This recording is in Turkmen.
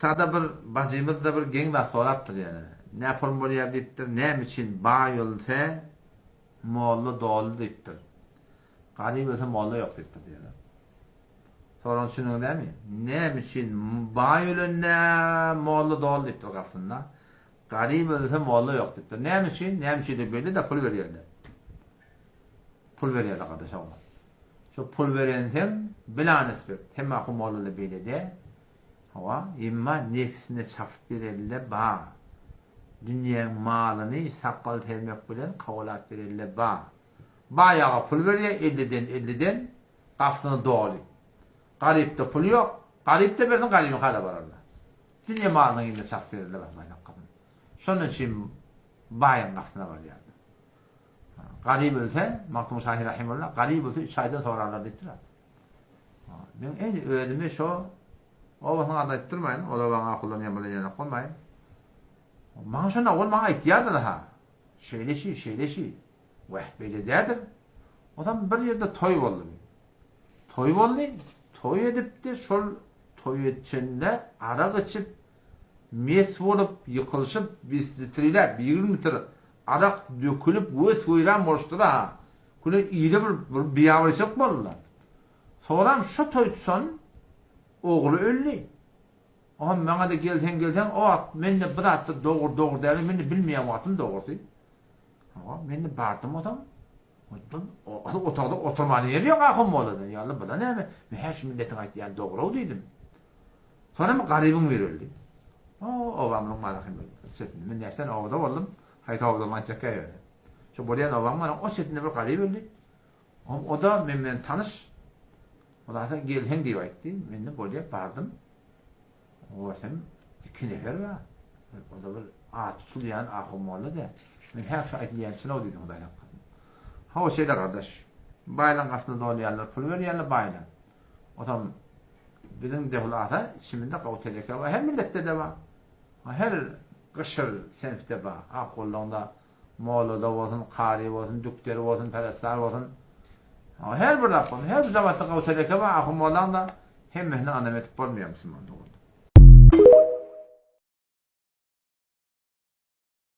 Tada bir bajymyz-da bir geň zat sorapdyr ýene. Nä pulum bolýar diýipdir, näme üçin baý ölse molla doly diýipdir. Garyp ölse molla ýok diýipdir diýýärler. Soragyny düşündiňiz dämi? Näme üçin baý ölende molla doly diýipdir gapysynda. Garyp ölse molla ýok diýipdir. Näme üçin? Näme üçin belli-de pul berýärler. Pul berýärler gardaş hawa. Şo pul berenseň bilanisbet. Hemme ahun mollalar beýle däl. Hawa, emma nebsine çapyp berelle ba. Dünýäň malyny sakgal sermek bilen kowalap berelle ba. Baý aga pul berýär elliden elliden, gapsyny doly. Garypda pul ýok, garypda bersin garybyňka-da bararlar. Dünýe malynyň yzyna çapyp berelle bar Hudaý saklasyn. Şonuň üçin baýyň gapsyna barýarlar. Garyp ölse, Magtymguly şahyr rahimullah, garyp ölse üç aýdan sorarlar diýipdir. Men en özümi şo obasynyň adyny aýdyp durmaýyn, ol obaň ahullaryny ýaman ýanak bolmaýyn. Maňa şonda ol maňa aýtýardy ha. Şeýle şi, şeýle şi. Wah, beýle dädir. Onsoň bir ýerde toý boldy. Toý boldy. Toý edipdi, şol toý etjende arak içip, mes bolup, ýykylyşyp, bislitriläp, 20 litr arak dökülip, wes-weýran boluşdylar ha. Güne ile bir bir biabraýçylyk boldy. Soram şo toý tutan ogly öldi. Oňam maňa-da gelseň gelseň o wagt mende bir zatda dogry dogry däl mende bilmeýän wagtym dogrusy. Hawa mende bardym otam. Ondan otagda oturmana ýer ýok ahun molladan. Ýa-la bula näme? Men hä şu milletiň aýtýany dogry-ow diýdim. Soram garybyň biri öldi. O obamyzyň marahy çetinde. Men näçe sene obada boldum. Haýsy obadygyny aýtjak ýa ýöne. Şo bolýan obaň bar, o çetinde bir garyp öldi. Oňam o-da men bilen tanyş. Hulasa gelseň diýip aýtdy. Men-de bolýa bardym. Görsem iki nefer bar. O-da bir at tutulýan ahun molla däl. Men hä şu aýdylýan çyn-ow diýdim Hudaý saklasyn. Hawa şeýle gardaş. Baýlaň gapysyna dolýarlar, pul berýärler baýlar. Otam biziň-de hulasa içimizde gowy teleke bar. Her milletde-de bar. Her gyşyr senfde bar. Ahullaňda Mollada bolsun, kary bolsun, dükderi bolsun, perestar bolsun. Her bir zat bolsun. Her bir jamatda gowy teleke bar, ahun mollaň-da hemmesine ynam edip bolmaýar musulman doganda.